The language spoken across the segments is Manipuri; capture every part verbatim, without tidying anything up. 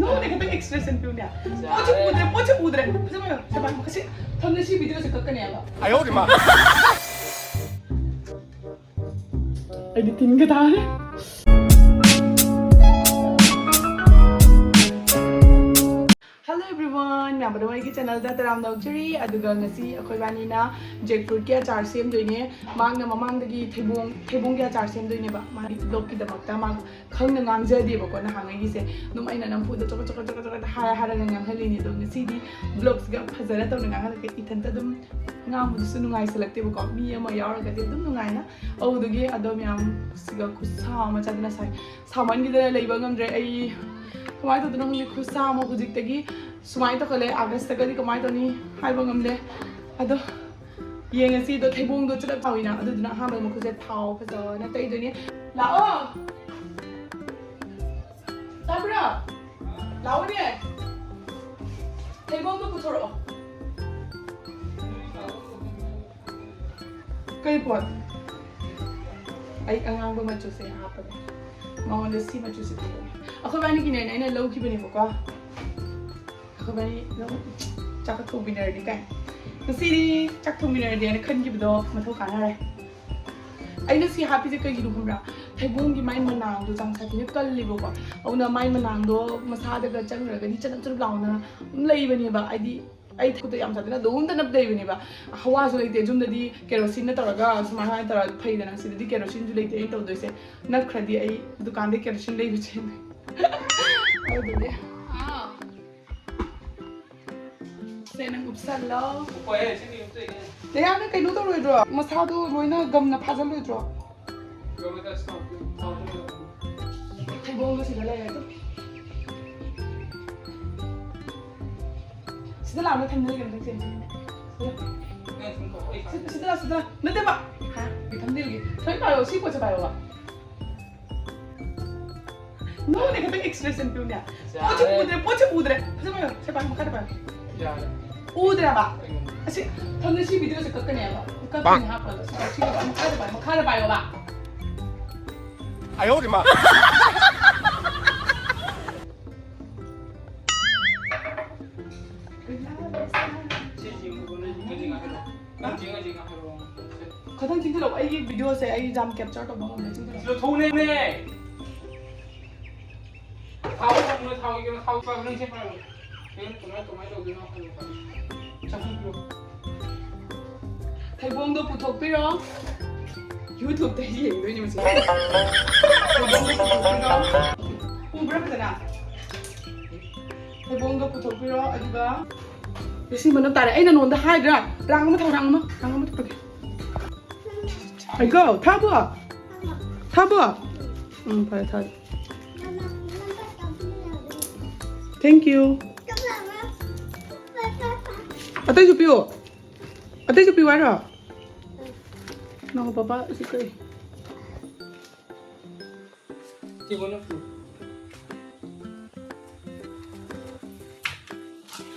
ꯅꯣꯡꯅꯦ ꯈꯛꯇꯪ ꯑꯦꯛꯁꯄ꯭ꯔꯦꯁꯟ ꯄꯤꯌꯨꯅꯦ꯫ ꯄꯣꯠꯁꯦ ꯎꯗ꯭ꯔꯦ, ꯄꯣꯠꯁꯦ ꯎꯗ꯭ꯔꯦ꯫ ꯐꯖꯅ ꯄꯥꯏꯌꯣ, ꯁꯦ ꯄꯥꯏꯌꯣ, ꯃꯈꯥꯁꯤ ꯊꯝꯅ ꯁꯤ ꯚꯤꯗꯤꯑꯣꯁꯦ ꯀꯛꯀꯅꯦꯕ꯫ ꯑꯌꯣ ꯃꯥ꯫ ꯑꯩꯗꯤ ꯇꯤꯟꯒ ꯇꯥꯔꯦ꯫ Hello everyone, ꯃꯌꯥꯝ ꯑꯗꯨꯝ ꯑꯩꯒꯤ ꯆꯦꯅꯦꯜꯗ ꯇꯔꯥꯝꯅ ꯑꯣꯛꯆꯔꯤ꯫ ꯑꯗꯨꯒ ꯉꯁꯤ ꯑꯩꯈꯣꯏ ꯏꯕꯥꯅꯤꯅ ꯖꯦꯛ ꯐ꯭ꯔꯨꯠꯀꯤ ꯑꯆꯥꯔ ꯁꯦꯝꯗꯣꯏꯅꯦ꯫ ꯃꯥꯅ ꯃꯃꯥꯡꯗꯒꯤ ꯊꯩꯕꯣꯡ, ꯊꯩꯕꯣꯡꯒꯤ ꯑꯆꯥꯔ ꯁꯦꯝꯗꯣꯏꯅꯦꯕ꯫ ꯃꯥꯗꯤ ꯕ꯭ꯂꯣꯒꯀꯤꯗꯃꯛꯇ ꯃꯥ ꯈꯪꯅ ꯉꯥꯡꯖꯗꯦꯕꯀꯣ ꯅꯍꯥꯟꯉꯩꯒꯤꯁꯦ꯫ ꯑꯗꯨꯝ ꯑꯩꯅ ꯅꯝꯐꯨꯗ ꯆꯣꯀꯠ ꯆꯣꯀꯠ ꯆꯣꯀꯠ ꯆꯣꯀꯠ ꯍꯥꯏꯔ ꯍꯥꯏꯔꯒ ꯉꯥꯡꯍꯜꯂꯤꯅꯦ꯫ ꯑꯗꯣ ꯉꯁꯤꯗꯤ ꯕ꯭ꯂꯣꯒꯁꯤꯒ ꯐꯖꯅ ꯇꯧꯅ ꯉꯥꯡꯍꯜꯂꯛꯀꯦ꯫ ꯏꯊꯟꯇ ꯑꯗꯨꯝ ꯉꯥꯡꯕꯗꯨꯁꯨ ꯅꯨꯡꯉꯥꯏꯁꯜꯂꯛꯇꯦꯕꯀꯣ, ꯃꯤ ꯑꯃ ꯌꯥꯎꯔꯒꯗꯤ ꯑꯗꯨꯝ ꯅꯨꯡꯉꯥꯏꯅ꯫ ꯑꯗꯨꯗꯨꯒꯤ ꯑꯗꯣ ꯃꯌꯥꯝꯁꯤꯒ ꯈꯨꯠꯁꯥ ꯑꯃ ꯆꯥꯗꯅ ꯁꯥꯏ꯫ ꯁꯥꯃꯟꯈꯤꯗꯅ ꯂꯩꯕ ꯉꯝꯗ꯭ꯔꯦ꯫ ꯑꯩ ꯀꯃꯥꯏꯅ ꯇꯧꯗꯣꯏꯅꯣ ꯈꯪꯗꯦ꯫ ꯈꯨꯠꯁꯥ ꯑꯃ ꯍꯧꯖꯤꯛꯇꯒꯤ ꯁꯨꯃꯥꯏꯅ ꯇꯧꯈꯠꯂꯦ꯫ ꯑꯥꯒꯁꯇꯒꯗꯤ ꯀꯃꯥꯏꯅ ꯇꯧꯅꯤ ꯍꯥꯏꯕ ꯉꯝꯗꯦ꯫ ꯑꯗꯣ ꯌꯦꯡꯉꯁꯤ꯫ ꯑꯗꯣ ꯊꯩꯕꯣꯡꯗꯣ ꯆꯨꯂꯞ ꯇꯧꯋꯤꯅ, ꯑꯗꯨꯗꯨꯅ ꯑꯍꯥꯟꯕꯗ ꯃꯈꯨꯠꯁꯦ ꯊꯥꯎ ꯐꯖꯅ ꯇꯩꯗꯣꯏꯅꯦ꯫ ꯂꯥꯛꯑꯣ꯫ ꯇꯥꯕ꯭ꯔꯥ? ꯂꯥꯛꯑꯣꯅꯦ꯫ ꯊꯩꯕꯣꯡꯗꯣ ꯄꯨꯊꯣꯔꯛꯑꯣ꯫ ꯀꯩ ꯄꯣꯠ? ꯑꯩ ꯑꯉꯥꯡꯕ ꯃꯆꯨꯁꯦ ꯍꯥꯞꯄꯒꯦ꯫ ꯃꯉꯣꯟꯗ ꯁꯤ ꯃꯆꯨꯁꯦ ꯄꯤꯔꯒꯦ꯫ ꯑꯩꯈꯣꯏ ꯏꯕꯥꯅꯤꯒꯤꯅꯦꯅ ꯑꯩꯅ ꯂꯧꯈꯤꯕꯅꯦꯕꯀꯣ꯫ ꯑꯩꯈꯣꯏ ꯏꯕꯥꯅꯤ ꯑꯗꯨꯝ ꯆꯥꯛꯀ ꯊꯣꯡꯃꯤꯟꯅꯔꯗꯤ ꯀꯥꯏ꯫ ꯉꯁꯤꯗꯤ ꯆꯥꯛ ꯊꯣꯡꯃꯤꯟꯅꯔꯗꯤ ꯍꯥꯏꯅ ꯈꯟꯈꯤꯕꯗꯣ ꯃꯊꯧ ꯀꯥꯟꯅꯔꯦ꯫ ꯑꯩꯅ ꯁꯤ ꯍꯥꯞꯄꯤꯁꯦ ꯀꯩꯒꯤꯅꯣ ꯈꯪꯕ꯭ꯔꯥ? ꯊꯩꯕꯣꯡꯒꯤ ꯃꯥꯏ ꯃꯅꯥꯡꯗꯣ ꯌꯥꯝ ꯁꯥꯊꯤꯅ ꯀꯜꯂꯤꯕꯀꯣ꯫ ꯑꯗꯨꯅ ꯃꯥꯏ ꯃꯅꯥꯡꯗꯣ ꯃꯁꯥꯗꯒ ꯆꯪꯈ꯭ꯔꯒꯗꯤ ꯆꯅꯞ ꯆꯅꯞ ꯂꯥꯎꯅ ꯑꯗꯨꯝ ꯂꯩꯕꯅꯦꯕ꯫ ꯍꯥꯏꯗꯤ ꯑꯩ ꯈꯨꯠꯇ ꯌꯥꯝ ꯁꯥꯊꯤꯅ ꯑꯗꯨꯝ ꯆꯅꯞ ꯂꯩꯕꯅꯦꯕ꯫ ꯍꯋꯥꯁꯨ ꯂꯩꯇꯦ꯫ ꯌꯨꯝꯗꯗꯤ ꯀꯦꯔꯣꯁꯤꯟꯅ ꯇꯧꯔꯒ ꯁꯨꯃꯥꯏꯅ ꯇꯧꯔꯒ ꯐꯩꯗꯅ, ꯁꯤꯗꯗꯤ ꯀꯦꯔꯣꯁꯤꯟꯁꯨ ꯂꯩꯇꯦ꯫ ꯑꯩꯅ ꯇꯧꯗꯣꯏꯁꯦ ꯅꯞꯈ꯭ꯔꯗꯤ ꯑꯩ ꯗꯨꯀꯥꯟꯗꯩ ꯀꯦꯔꯣꯁꯤꯟ ꯂꯩꯕ ꯆꯦꯟꯗꯣꯏ꯫ ꯑꯗꯨꯗꯤ ꯁꯦ ꯅꯪ ꯎꯞꯁꯜꯂꯣ꯫ ꯎꯞꯄꯣꯏꯍꯦ, ꯁꯤꯗꯤ ꯎꯞꯇꯣꯏꯅꯦ꯫ ꯂꯩꯌꯥꯅ ꯀꯩꯅꯣ ꯇꯧꯔꯣꯏꯗ꯭ꯔꯣ? ꯃꯁꯥꯗꯣ ꯂꯣꯏꯅ ꯒꯝꯅ ꯐꯥꯖꯜꯂꯣꯏꯗ꯭ꯔꯣ? ꯊꯩꯕꯣꯡꯗꯣ ꯁꯤꯗ ꯂꯩꯔꯦ ꯑꯗꯨꯝ꯫ ꯁꯤꯗ ꯂꯥꯛꯑꯣ, ꯊꯝꯅꯤꯡꯉꯦ ꯑꯝꯇꯪ ꯆꯦꯟꯁꯦ꯫ ꯁꯤꯗ, ꯁꯤꯗ ꯂꯥꯛꯑꯣ, ꯁꯤꯗ ꯂꯥꯛꯑꯣ꯫ ꯅꯠꯇꯦꯕ꯫ ꯍꯥ? ꯊꯝꯅꯤꯡꯉꯦ꯫ ꯊꯣꯏ ꯄꯥꯏꯌꯣ, ꯁꯤ ꯄꯣꯠꯁꯦ ꯄꯥꯏꯌꯣꯕ꯫ ꯅꯣꯡꯅꯦ ꯈꯛꯇꯪ ꯑꯦꯛꯁꯄ꯭ꯔꯦꯁꯟ ꯄꯤꯌꯨꯅꯦ꯫ ꯄꯣꯠꯁꯦ ꯎꯗ꯭ꯔꯦ, ꯄꯣꯠꯁꯦ ꯎꯗ꯭ꯔꯦ꯫ ꯐꯖꯅ ꯄꯥꯏꯌꯣ, ꯁꯦ ꯄꯥꯏꯌꯣ, ꯃꯈꯥꯗ ꯄꯥꯏꯌꯣ꯫ ꯎꯗ꯭ꯔꯕ? ꯑꯁꯤ, ꯊꯝꯅ ꯁꯤ ꯚꯤꯗꯤꯑꯣꯁꯦ ꯀꯛꯀꯅꯦꯕ꯫ ꯀꯛꯀꯅꯤ ꯍꯥꯏꯕ꯫ ꯁꯤ, ꯁꯤ, ꯃꯈꯥꯗ ꯄꯥꯏꯌꯣ, ꯃꯈꯥꯗ ꯄꯥꯏꯌꯣꯕ꯫ ꯑꯌꯣ ꯃꯥ꯫ ꯆꯤꯡꯈꯠꯂꯛꯑꯣ, ꯑꯩꯒꯤ ꯚꯤꯗꯤꯑꯣꯁꯦ ꯑꯩ ꯌꯥꯝ ꯀꯦꯞꯆꯔ ꯇꯧꯕ ꯉꯝꯗꯦ꯫ ꯆꯤꯡꯈꯠꯂꯛꯑꯣ꯫ ꯁꯤꯗ ꯊꯣꯛꯎꯅꯦ꯫ ꯊꯥꯎ ꯊꯝꯃꯣ, ꯊꯥꯎ ꯀꯩꯅꯣ, ꯊꯥꯎ ꯄꯥꯏꯕ ꯅꯪ ꯁꯦ ꯄꯥꯏꯕ꯫ ꯀꯩꯅꯣ, ꯀꯃꯥꯏ, ꯀꯃꯥꯏꯅ ꯇꯧꯗꯣꯏꯅꯣ ꯍꯥꯏꯔꯣ꯫ ꯆꯥꯛꯈꯨꯝ ꯄꯤꯔꯣ꯫ ꯊꯩꯕꯣꯡꯗꯣ ꯄꯨꯊꯣꯛꯄꯤꯔꯣ꯫ YouTube-ꯇ ꯌꯦꯡꯗꯣꯏꯅꯦ ꯃꯁꯤ꯫ ꯊꯩꯕꯣꯡꯗꯣ ꯄꯨꯊꯣꯛꯄꯤꯔꯣ꯫ ꯎꯕ꯭ꯔꯥ ꯐꯖꯅ? ꯊꯩꯕꯣꯡꯗꯣ ꯄꯨꯊꯣꯛꯄꯤꯔꯣ, ꯑꯗꯨꯒ ꯁꯤ ꯃꯅꯝ ꯇꯥꯔꯦ꯫ ꯑꯩꯅ ꯅꯉꯣꯟꯗ ꯍꯥꯏꯗ꯭ꯔꯥ? ꯔꯥꯡ ꯑꯃ ꯊꯥꯎ, ꯔꯥꯡ ꯑꯃ, ꯔꯥꯡ ꯑꯃ ꯊꯣꯛꯄꯒꯦ꯫ ꯑꯩꯒꯣ, ꯊꯥꯕꯣ? ꯊꯥꯕꯣ? ꯎꯝ, ꯐꯔꯦ, ꯊꯥꯔꯦ꯫ Thank you. ꯑꯇꯩꯁꯨ ꯄꯤꯌꯣ꯫ ꯑꯇꯩꯁꯨ ꯄꯤꯌꯨ ꯍꯥꯏꯔꯣ? ꯅꯪ ꯄꯥꯄꯥ ꯁꯤ ꯀꯩ?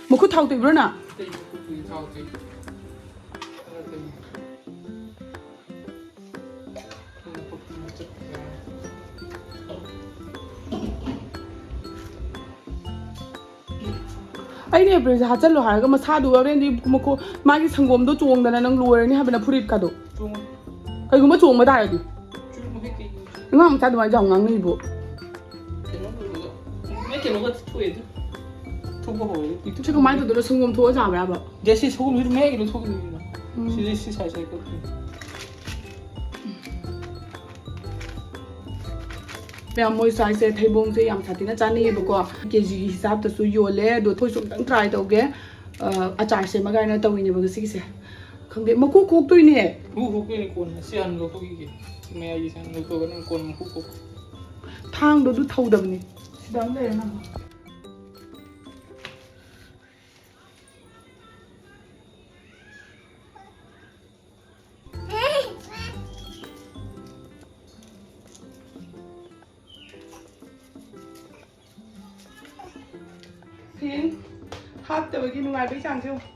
ꯃꯈꯨꯠ ꯊꯥꯎ ꯇꯩꯕ꯭ꯔꯣ ꯅꯪ? ꯑꯩꯅ ꯑꯦꯄ꯭ꯔꯤꯜꯁꯦ ꯍꯥꯠꯆꯜꯂꯣ ꯍꯥꯏꯔꯒ ꯃꯁꯥꯗꯨ ꯍꯣꯔꯦꯟꯗꯤ ꯃꯈꯣ-, ꯃꯥꯒꯤ ꯁꯪꯒꯣꯝꯗꯣ ꯆꯣꯡꯗꯅ ꯅꯪ ꯂꯣꯏꯔꯅꯤ ꯍꯥꯏꯕ ꯅꯐꯨꯔꯤꯠꯀꯗꯣ꯫ ꯆꯣꯡꯉꯣ꯫ ꯀꯩꯒꯨꯝꯕ ꯆꯣꯡꯕ ꯇꯥꯔꯗꯤ? ꯆꯣꯡꯉꯣꯍꯦ, ꯀꯩꯒꯤꯅꯣ? ꯑꯉꯥꯡ ꯃꯆꯥ ꯑꯗꯨꯃꯥꯏꯅ ꯌꯥꯝ ꯉꯥꯡꯅꯩꯕꯣ꯫ ꯀꯩꯅꯣ ꯂꯣꯏꯔꯒ, ꯃꯥꯏ ꯀꯩꯅꯣꯒ ꯊꯣꯛꯑꯦ ꯑꯗꯨ꯫ ꯊꯣꯛꯄ ꯍꯧꯔꯦ꯫ ꯁꯤ ꯀꯃꯥꯏꯅ ꯇꯧꯗꯣꯏꯅꯣ? ꯁꯪꯒꯣꯝ ꯊꯣꯛꯑ ꯆꯥꯕ꯭ꯔꯥꯕ? ꯗꯦ, ꯁꯤ ꯁꯪꯒꯣꯝꯁꯤꯗꯤ ꯃꯌꯥꯏꯒꯤ ꯂꯧꯊꯣꯛꯈꯤꯗꯣꯏꯅꯤꯅ꯫ ꯎꯝ꯫ ꯁꯤꯗꯤ ꯁꯤ ꯁꯥꯏ ꯁꯥꯏ ꯀꯛꯇꯣꯏꯅꯤ꯫ ꯃꯌꯥꯝ ꯃꯣꯏ ꯁ꯭ꯋꯥꯏꯁꯦ ꯊꯩꯕꯣꯡꯁꯦ ꯌꯥꯝ ꯁꯥꯊꯤꯅ ꯆꯥꯅꯩꯌꯦꯕꯀꯣ꯫ ꯀꯦ ꯖꯤꯒꯤ ꯍꯤꯁꯥꯞꯇꯁꯨ ꯌꯣꯜꯂꯦ꯫ ꯑꯗꯣ ꯑꯩꯈꯣꯏꯁꯨ ꯑꯝꯇꯪ ꯇ꯭ꯔꯥꯏ ꯇꯧꯒꯦ꯫ ꯑ, ꯑꯆꯥꯔ ꯁꯦꯝꯃꯒ ꯍꯥꯏꯅ ꯇꯧꯔꯤꯅꯦꯕ ꯉꯁꯤꯒꯤꯁꯦ꯫ ꯈꯪꯗꯦ, ꯃꯀꯨ ꯈꯣꯛꯇꯣꯏꯅꯦ꯫ ꯃꯀꯨ ꯈꯣꯛꯇꯣꯏꯅꯦ ꯀꯣꯟꯅ꯫ ꯁꯤ ꯍꯥꯟꯅ ꯂꯧꯊꯣꯛꯈꯤꯒꯦ꯫ ꯁꯤ ꯃꯌꯥꯏꯒꯤꯁꯦ ꯍꯥꯟꯅ ꯂꯧꯊꯣꯛꯑꯒ ꯅꯪ ꯀꯣꯟꯅ ꯃꯀꯨ ꯈꯣꯛ꯫ ꯊꯥꯡꯗꯣ ꯑꯗꯨ ꯊꯧꯗꯕꯅꯤ꯫ ꯁꯤꯗ ꯑꯃ ꯂꯩꯔꯦ ꯅꯪ꯫ ꯐꯦꯟ ꯍꯥꯞꯇꯕꯒꯤ ꯅꯨꯡꯉꯥꯏꯕꯒꯤ ꯆꯥꯡꯁꯦ ꯌꯦꯡꯉꯨ꯫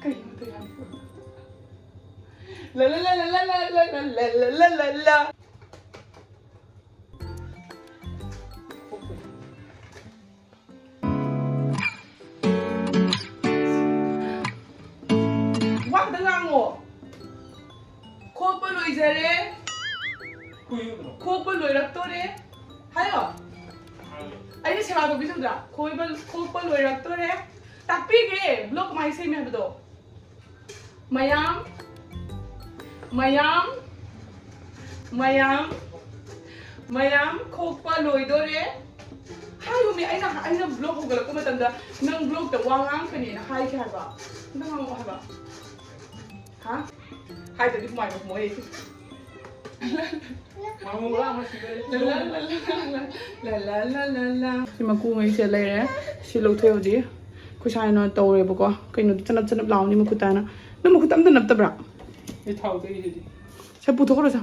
ꯀꯩꯅꯣ ꯇꯧꯔꯤꯁꯤꯕꯣ? ꯂ ꯂ ꯂ꯫ ꯑꯗ ꯉꯥꯡꯉꯣ꯫ ꯈꯣꯛꯄ ꯂꯣꯏꯖꯔꯦ꯫ ꯈꯣꯛꯄ ꯂꯣꯏꯔꯛꯇꯣꯔꯦ꯫ ꯍꯥꯏꯌꯣ꯫ ꯑꯩꯅ ꯁꯦꯕꯥ ꯇꯧꯕꯤꯗꯕꯗ ꯈꯣꯏꯕ ꯈꯣꯛꯄ ꯂꯣꯏꯔꯛꯇꯣꯔꯦ꯫ ꯇꯥꯛꯄꯤꯒꯦ ꯕ꯭ꯂꯣꯛ ꯀꯃꯥꯏꯅ ꯁꯦꯝꯃꯦ ꯍꯥꯏꯕꯗꯣ꯫ ꯃꯌꯥꯝ ꯃꯌꯥꯝ ꯃꯌꯥꯝ ꯃꯌꯥꯝ ꯈꯣꯛꯄ ꯂꯣꯏꯗꯣꯔꯦ꯫ ꯍꯥꯏꯌꯨꯃꯤ, ꯑꯩꯅ ꯑꯩꯅ ꯕ꯭ꯂꯣꯛ ꯍꯧꯒꯠꯂꯛꯄ ꯃꯇꯝꯗ ꯅꯪ ꯕ꯭ꯂꯣꯛꯇ ꯋꯥ ꯉꯥꯡꯀꯅꯤꯅ ꯍꯥꯏꯒꯦ ꯍꯥꯏꯕ꯫ ꯑꯝꯇ ꯉꯥꯡꯉꯛꯑꯣ ꯍꯥꯏꯕ꯫ ꯍꯥ? ꯍꯥꯏꯗ꯭ꯔꯗꯤ ꯀꯃꯥꯏꯅ ꯈꯨꯝꯃꯣ ꯑꯩ? ꯁꯤ ꯃꯀꯨꯉꯩꯁꯦ ꯂꯩꯔꯦ꯫ ꯁꯤ ꯂꯧꯊꯣꯛꯑꯦ ꯍꯧꯖꯤꯛ꯫ ꯑꯩꯈꯣꯏ ꯁꯥꯏꯅ ꯇꯧꯔꯦꯕꯀꯣ꯫ ꯀꯩꯅꯣꯗꯣ ꯆꯅꯞ ꯆꯅꯞ ꯂꯥꯎꯅꯤ ꯃꯈꯨꯠ ꯇꯥꯅ꯫ ꯅꯪ ꯃꯈꯨꯠꯇ ꯑꯝꯇ ꯅꯞꯇꯕ꯭ꯔꯥ? ꯑꯩ ꯊꯥꯎ ꯇꯩꯔꯤꯁꯤꯗꯤ꯫ ꯁꯦ ꯄꯨꯊꯣꯛꯈ꯭ꯔꯣ ꯁꯦ꯫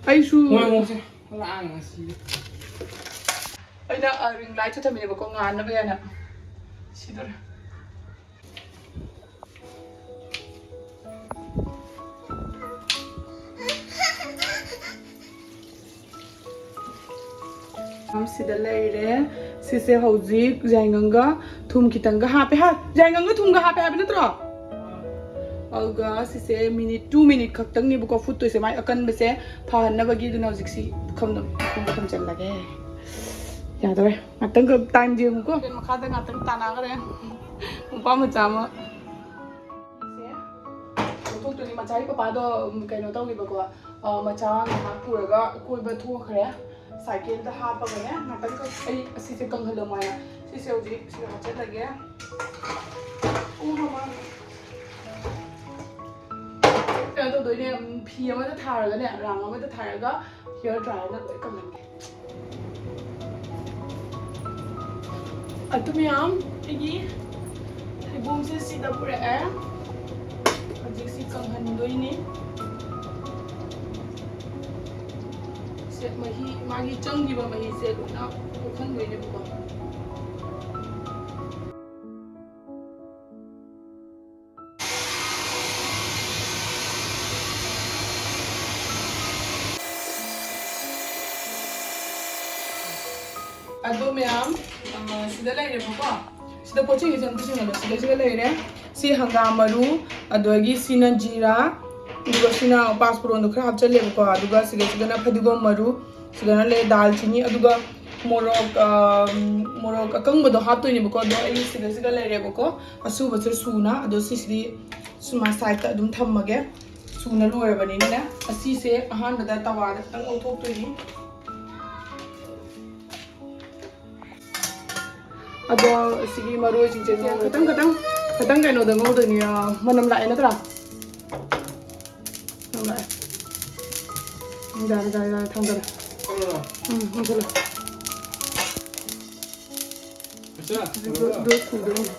ꯑꯩꯁꯨ ꯃꯣꯏ ꯑꯃꯨꯛꯁꯦ ꯂꯥꯡꯉꯦ ꯉꯁꯤꯗꯤ꯫ ꯑꯩꯅ, ꯑ, ꯔꯤꯡ ꯂꯥꯏꯠꯁꯨ ꯊꯝꯃꯤꯅꯦꯕꯀꯣ, ꯉꯥꯟꯅꯕ ꯍꯥꯏꯅ꯫ ꯁꯤꯗꯣꯔꯦ꯫ ꯁꯤꯗ ꯂꯩꯔꯦ꯫ ꯁꯤꯁꯦ ꯍꯧꯖꯤꯛ ꯌꯥꯏꯉꯪꯒ ꯊꯨꯝ ꯈꯤꯇꯪꯒ ꯍꯥꯞꯄꯦ ꯍꯥ? ꯌꯥꯏꯉꯪꯒ ꯊꯨꯝꯒ ꯍꯥꯞꯄꯦ ꯍꯥꯏꯕ ꯅꯠꯇ꯭ꯔꯣ? ꯑꯗꯨꯒ ꯁꯤꯁꯦ ꯃꯤꯅꯤꯠ, ꯇꯨ ꯃꯤꯅꯤꯠ ꯈꯛꯇꯪꯅꯦꯕꯀꯣ ꯐꯨꯠꯇꯣꯏꯁꯦ, ꯃꯥꯏ ꯑꯀꯟꯕꯁꯦ ꯐꯍꯟꯅꯕꯒꯤ꯫ ꯑꯗꯨꯅ ꯍꯧꯖꯤꯛꯁꯤ ꯄꯨꯈꯝꯗ ꯄꯨꯈꯝ ꯊꯝꯖꯤꯜꯂꯒꯦ꯫ ꯌꯥꯗꯧꯔꯦ꯫ ꯉꯥꯛꯇꯪꯒ ꯇꯥꯏꯝ ꯌꯦꯡꯉꯨꯀꯣ꯫ ꯐꯦꯟ ꯃꯈꯥꯗ ꯉꯥꯛꯇꯪ ꯇꯥꯟꯅꯈ꯭ꯔꯦ ꯅꯨꯄꯥ ꯃꯆꯥ ꯑꯃ꯫ ꯁꯦ ꯂꯧꯊꯣꯛꯇꯣꯏꯅꯤ꯫ ꯃꯆꯥꯒꯤ ꯄꯄꯥꯗꯣ, ꯎꯝ, ꯀꯩꯅꯣ ꯇꯧꯈꯤꯕꯀꯣ, ꯑ, ꯃꯆꯥ ꯉꯥꯏꯍꯥꯛ ꯄꯨꯔꯒ ꯀꯣꯏꯕ ꯊꯣꯛꯈ꯭ꯔꯦ꯫ ꯁꯥꯏꯀꯦꯜꯗ ꯍꯥꯞꯄꯒꯅꯦ, ꯉꯥꯛꯇꯪ ꯈꯛ ꯑꯩ ꯑꯁꯤꯁꯦ ꯀꯪꯍꯜꯂꯝꯃꯣ ꯍꯥꯏꯅ꯫ ꯁꯤꯁꯦ ꯍꯧꯖꯤꯛ ꯁꯤꯗ ꯍꯥꯞꯆꯜꯂꯒꯦ꯫ ꯎ, ꯃꯃꯥ꯫ ꯀꯩꯅꯣ ꯇꯧꯗꯣꯏꯅꯦ, ꯎꯝ, ꯐꯤ ꯑꯃꯗ ꯊꯥꯔꯒꯅꯦ, ꯔꯥꯡ ꯑꯃꯗ ꯊꯥꯔꯒ ꯍꯤꯌꯔ ꯗ꯭ꯔꯥꯏꯌꯔꯅ ꯂꯣꯏ ꯀꯪꯍꯟꯒꯦ꯫ ꯑꯗꯨ ꯃꯌꯥꯝ ꯑꯩꯒꯤ ꯊꯩꯕꯣꯡꯁꯦ ꯁꯤꯗ ꯄꯨꯔꯛꯑꯦ꯫ ꯍꯧꯖꯤꯛ ꯁꯤ ꯀꯪꯍꯟꯗꯣꯏꯅꯤ꯫ ꯁꯦ ꯃꯍꯤ, ꯃꯥꯒꯤ ꯆꯪꯈꯤꯕ ꯃꯍꯤꯁꯦ ꯂꯣꯏꯅ ꯀꯣꯛꯍꯟꯗꯣꯏꯅꯦꯕꯀꯣ꯫ ꯑꯗꯣ ꯃꯌꯥꯝ, ꯑ, ꯁꯤꯗ ꯂꯩꯔꯦꯕꯀꯣ꯫ ꯁꯤꯗ ꯄꯣꯠꯆꯩꯁꯦ ꯑꯝꯇ ꯁꯤꯟꯅꯕ꯫ ꯁꯤꯗꯩꯁꯤꯗ ꯂꯩꯔꯦ꯫ ꯁꯤ ꯍꯪꯒꯥꯝ ꯃꯔꯨ, ꯑꯗꯨꯗꯒꯤ ꯁꯤꯅ ꯖꯤꯔꯥ, ꯑꯗꯨꯒ ꯁꯤꯅ ꯄꯥꯁꯄꯣꯔꯣꯟꯗꯣ ꯈꯔ ꯍꯥꯞꯆꯜꯂꯦꯕꯀꯣ꯫ ꯑꯗꯨꯒ ꯁꯤꯗꯩꯁꯤꯗꯅ ꯐꯗꯤꯒꯣꯝ ꯃꯔꯨ, ꯁꯤꯗꯅ ꯂꯩ ꯗꯥꯜꯆꯤꯅꯤ, ꯑꯗꯨꯒ ꯃꯣꯔꯣꯛ, ꯑ, ꯃꯣꯔꯣꯛ ꯑꯀꯪꯕꯗꯣ ꯍꯥꯞꯇꯣꯏꯅꯦꯕꯀꯣ꯫ ꯑꯗꯣ ꯑꯩ ꯁꯤꯗꯩꯁꯤꯗ ꯂꯩꯔꯦꯕꯀꯣ꯫ ꯑꯁꯨꯕꯁꯦ ꯁꯨꯅ, ꯑꯗꯣ ꯁꯤꯁꯤꯗꯤ ꯁꯨꯃꯥꯏ ꯁꯥꯏꯗꯇ ꯑꯗꯨꯝ ꯊꯝꯃꯒꯦ꯫ ꯁꯨꯅ ꯂꯣꯏꯔꯕꯅꯤꯅꯅꯦ, ꯑꯁꯤꯁꯦ ꯑꯍꯥꯟꯕꯗ ꯇꯋꯥꯗ ꯈꯤꯇꯪ ꯂꯧꯊꯣꯛꯇꯣꯏꯅꯤ꯫ ꯑꯗꯣ ꯁꯤꯒꯤ ꯃꯔꯣꯏꯁꯤꯡꯁꯦ ꯈꯤꯇꯪ, ꯈꯤꯇꯪ, ꯈꯤꯇꯪ ꯀꯩꯅꯣꯗ ꯉꯧꯗꯣꯏꯅꯤ, ꯑ, ꯃꯅꯝ ꯂꯥꯛꯑꯦ ꯅꯠꯇ꯭ꯔꯥ? ꯃꯅꯝ ꯂꯥꯛꯑꯦ꯫ ꯌꯥꯔꯦ, ꯌꯥꯔꯦ, ꯌꯥꯔꯦ, ꯊꯥꯡꯗꯔꯦ꯫ ꯎꯝ, ꯂꯧꯁꯜꯂꯣ꯫ ꯑꯗꯨ, ꯑꯗꯨ ꯁꯨꯗꯣꯏꯅꯤ꯫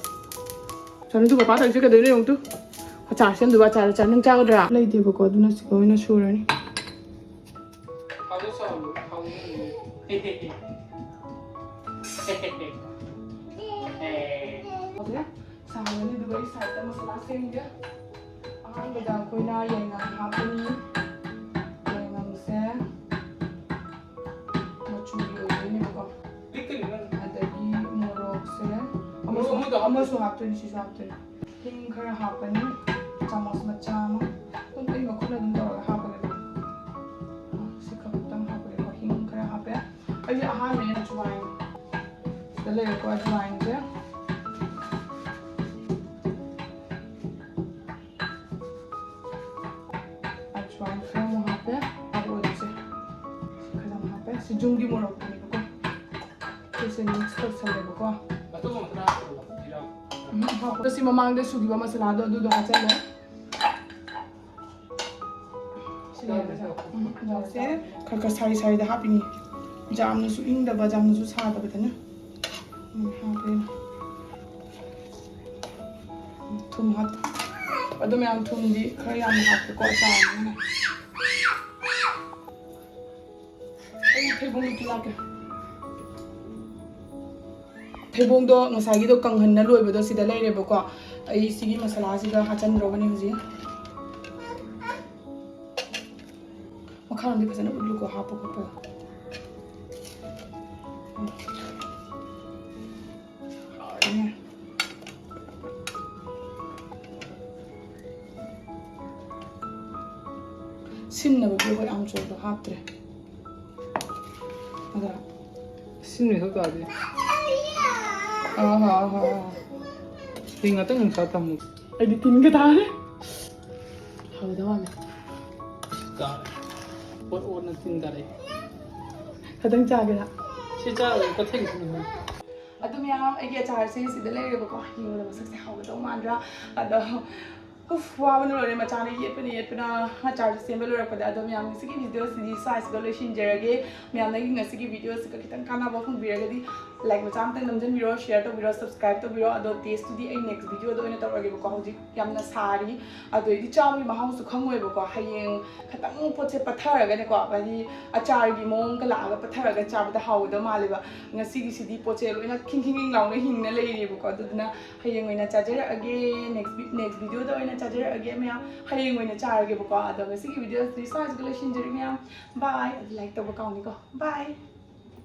ꯆꯅꯨꯗꯨ ꯄꯄꯥ ꯇꯧꯔꯤꯁꯦ ꯀꯩꯗꯧꯔꯤꯅꯣ ꯌꯦꯡꯉꯨ ꯇꯨ꯫ ꯑꯆꯥꯔ ꯁꯦꯝꯗꯣꯏꯕ, ꯑꯆꯥꯔ, ꯑꯆꯥꯔ ꯅꯪ ꯆꯥꯒꯗ꯭ꯔꯥ? ꯂꯩꯇꯦꯕꯀꯣ, ꯑꯗꯨꯅ ꯁꯤꯒ ꯑꯣꯏꯅ ꯁꯨꯔꯅꯤ꯫ ꯁꯥꯍꯜꯂꯅꯤ, ꯑꯗꯨꯒ ꯑꯩ ꯁꯥꯏꯗꯇ ꯃꯁꯥꯂꯥ ꯁꯦꯝꯒꯦ꯫ ꯑꯍꯥꯟꯕꯗ ꯑꯩꯈꯣꯏꯅ ꯌꯥꯏꯉꯪ ꯍꯥꯞꯄꯅꯤ꯫ ꯌꯥꯏꯉꯪꯁꯦ ꯃꯆꯨꯒꯤ ꯑꯣꯏꯗꯣꯏꯅꯦꯕꯀꯣ꯫ ꯑꯗꯒꯤ ꯃꯣꯔꯣꯛꯁꯦ ꯑꯃꯁꯨ, ꯑꯃꯁꯨ ꯍꯥꯞꯇꯣꯏꯅꯤ, ꯁꯤꯁꯨ ꯍꯥꯞꯇꯣꯏꯅꯤ꯫ ꯍꯤꯡ ꯈꯔ ꯍꯥꯞꯄꯅꯤ, ꯆꯥꯃꯁ ꯃꯆꯥ ꯑꯃ꯫ ꯑꯗꯨꯝ ꯑꯩ ꯃꯈꯨꯠꯅ ꯑꯗꯨꯝ ꯇꯧꯔꯒ ꯍꯥꯞꯄꯒꯦ꯫ ꯁꯤ ꯈꯛꯇꯪ ꯍꯥꯞꯄꯒꯦꯀꯣ꯫ ꯍꯤꯡ ꯈꯔ ꯍꯥꯞꯄꯦ꯫ ꯑꯩꯁꯦ ꯑꯍꯥꯟꯕꯅꯦ ꯑꯖꯋꯥꯏꯟ꯫ ꯁꯤꯗ ꯂꯩꯔꯦꯀꯣ ꯑꯖꯋꯥꯏꯟꯁꯦ꯫ ꯑꯖꯋꯥꯏꯟ ꯈꯔ ꯑꯃꯨꯛ ꯍꯥꯞꯄꯦ꯫ ꯍꯥꯞꯄꯣꯏꯁꯦ꯫ ꯈꯔ ꯑꯃꯨꯛ ꯍꯥꯞꯄꯦ꯫ ꯁꯤ ꯌꯨꯝꯒꯤ ꯃꯣꯔꯣꯛꯇꯨꯅꯦꯕꯀꯣ꯫ ꯁꯤꯁꯦ ꯃꯤꯛꯁ ꯇꯧꯁꯜꯂꯦꯕꯀꯣ꯫ ꯎꯝ, ꯍꯥꯞꯄꯣ꯫ ꯁꯤ ꯃꯃꯥꯡꯗ ꯁꯨꯈꯤꯕ ꯃꯁꯥꯂꯥꯗꯣ ꯑꯗꯨꯗꯣ ꯍꯥꯞꯆꯜꯂꯦ꯫ ꯁꯤ ꯂꯩꯔꯦ꯫ ꯎꯝ, ꯁꯦ ꯈꯔ ꯈꯔ ꯁꯥꯔꯤ ꯁꯥꯔꯤꯗ ꯍꯥꯞꯄꯤꯅꯤ꯫ ꯌꯥꯝꯅꯁꯨ ꯏꯪꯗꯕ, ꯌꯥꯝꯅꯁꯨ ꯁꯥꯗꯕꯗꯅꯦ꯫ ꯎꯝ, ꯍꯥꯞꯄꯦ꯫ ꯊꯨꯝ ꯍꯥꯞ-, ꯑꯗꯣ ꯃꯌꯥꯝ ꯊꯨꯝꯗꯤ ꯈꯔ ꯌꯥꯝꯅ ꯍꯥꯞꯄꯦꯀꯣ, ꯑꯆꯥꯔꯅꯤꯅ꯫ ꯑꯩ ꯊꯩꯕꯣꯡ ꯂꯧꯊꯣꯛꯂꯛꯀꯦ꯫ ꯊꯩꯕꯣꯡꯗꯣ ꯉꯁꯥꯏꯒꯤꯗꯣ ꯀꯪꯍꯟꯅ ꯂꯣꯏꯕꯗꯣ ꯁꯤꯗ ꯂꯩꯔꯦꯕꯀꯣ꯫ ꯑꯩ ꯁꯤꯒꯤ ꯃꯁꯥꯂꯥꯁꯤꯗ ꯍꯥꯞꯆꯤꯟꯗ꯭ꯔꯣꯕꯅꯤ ꯍꯧꯖꯤꯛ꯫ ꯃꯈꯥꯔꯣꯝꯗꯤ ꯐꯖꯅ ꯎꯠꯂꯨꯀꯣ, ꯍꯥꯞꯄ ꯈꯣꯠꯄꯗꯣ꯫ ꯁꯤꯟꯅꯕꯒꯤ ꯑꯩꯈꯣꯏ ꯑꯥꯝꯆꯨꯔꯗꯣ ꯍꯥꯞꯇ꯭ꯔꯦ꯫ ꯑꯗ ꯁꯤꯟꯕꯤ ꯊꯣꯛ ꯇꯥꯔꯗꯤ ꯑꯥ, ꯑꯥ, ꯑꯥ, ꯑꯥ꯫ ꯍꯤꯡ ꯉꯥꯛꯇꯪ ꯅꯨꯡꯁꯥ ꯊꯝꯃꯨ꯫ ꯑꯩꯗꯤ ꯇꯤꯟꯒ ꯇꯥꯔꯦ꯫ ꯍꯥꯎꯗꯧ ꯃꯥꯜꯂꯦ꯫ ꯇꯥꯔꯦ꯫ ꯑꯣꯠ ꯑꯣꯠꯅ ꯇꯤꯟ ꯇꯥꯔꯛꯑꯦ꯫ ꯈꯤꯇꯪ ꯆꯥꯒꯦꯔꯥ? ꯁꯤ ꯆꯥꯔꯒ ꯀꯊꯦꯡ ꯊꯦꯡꯅ ꯑꯗꯨ ꯃꯌꯥꯝ, ꯑꯩꯒꯤ ꯑꯆꯥꯔꯁꯦ ꯁꯤꯗ ꯂꯩꯔꯦꯕꯀꯣ꯫ ꯌꯦꯡꯕꯗ ꯃꯁꯛꯁꯦ ꯍꯥꯎꯒꯗꯧ ꯃꯥꯟꯗ꯭ꯔꯥ? ꯑꯗꯣ ꯎꯐ, ꯋꯥꯕꯅ ꯂꯣꯏꯔꯦ꯫ ꯃꯆꯥꯅ ꯌꯦꯠꯄꯅ ꯌꯦꯠꯄꯅ꯫ ꯑꯆꯥꯔꯁꯦ ꯁꯦꯝꯕ ꯂꯣꯏꯔꯛꯄꯗ꯫ ꯑꯗꯣ ꯃꯌꯥꯝ, ꯉꯁꯤꯒꯤ ꯚꯤꯗꯤꯑꯣꯁꯤꯗꯤ ꯁ꯭ꯋꯥꯏꯁꯤꯗ ꯂꯣꯏꯁꯤꯟꯖꯔꯒꯦ꯫ ꯃꯌꯥꯝꯅ ꯉꯁꯤꯒꯤ ꯚꯤꯗꯤꯑꯣꯁꯤꯒ ꯈꯤꯇꯪ ꯀꯥꯟꯅꯕ ꯐꯪꯕꯤꯔꯒꯗꯤ like ꯃꯆꯥ ꯑꯃꯇꯪ ꯅꯝꯖꯟꯕꯤꯔꯣ, share ꯇꯧꯕꯤꯔꯣ, subscribe ꯇꯧꯕꯤꯔꯣ꯫ ꯑꯗꯣ taste ꯇꯨꯗꯤ ꯑꯩ next ꯚꯤꯗꯤꯑꯣꯗ ꯑꯣꯏꯅ ꯇꯧꯔꯒꯦꯕꯀꯣ꯫ ꯍꯧꯖꯤꯛ ꯌꯥꯝꯅ ꯁꯥꯔꯤ, ꯑꯗꯨꯗꯩꯗꯤ ꯆꯥꯕꯒꯤ ꯃꯍꯥꯎꯁꯨ ꯈꯪꯉꯣꯏꯕꯀꯣ꯫ ꯍꯌꯦꯡ ꯈꯤꯇꯪ ꯄꯣꯠꯁꯦ ꯄꯠꯊꯔꯒꯅꯦꯀꯣ, ꯍꯥꯏꯗꯤ ꯑꯆꯥꯔꯒꯤ ꯃꯑꯣꯡꯒ ꯂꯥꯛꯑꯒ ꯄꯠꯊꯔꯒ ꯆꯥꯕꯗ ꯍꯥꯎꯒꯗꯧ ꯃꯥꯜꯂꯦꯕ꯫ ꯉꯁꯤꯒꯤꯁꯤꯗꯤ ꯄꯣꯠꯁꯦ ꯂꯣꯏꯅ ꯈꯤꯡ ꯈꯤꯡ ꯈꯤꯡ ꯂꯥꯎꯅ ꯍꯤꯡꯅ ꯂꯩꯔꯤꯕꯀꯣ꯫ ꯑꯗꯨꯗꯨꯅ ꯍꯌꯦꯡ ꯑꯣꯏꯅ ꯆꯥꯖꯔꯛꯑꯒꯦ, next vi- next ꯚꯤꯗꯤꯑꯣꯗ ꯑꯣꯏꯅ ꯆꯥꯖꯔꯛꯑꯒꯦ ꯃꯌꯥꯝ꯫ ꯍꯌꯦꯡ ꯑꯣꯏꯅ ꯆꯥꯔꯒꯦꯕꯀꯣ꯫ ꯑꯗꯣ ꯉꯁꯤꯒꯤ ꯚꯤꯗꯤꯑꯣꯁꯤꯗꯤ ꯁ꯭ꯋꯥꯏꯁꯤꯒ ꯂꯣꯏꯁꯤꯟꯖꯔꯤ ꯃꯌꯥꯝ꯫ Bye꯫ ꯑꯗꯨ like ꯇꯧꯕ ꯀꯥꯎꯅꯤꯀꯣ꯫ Bye꯫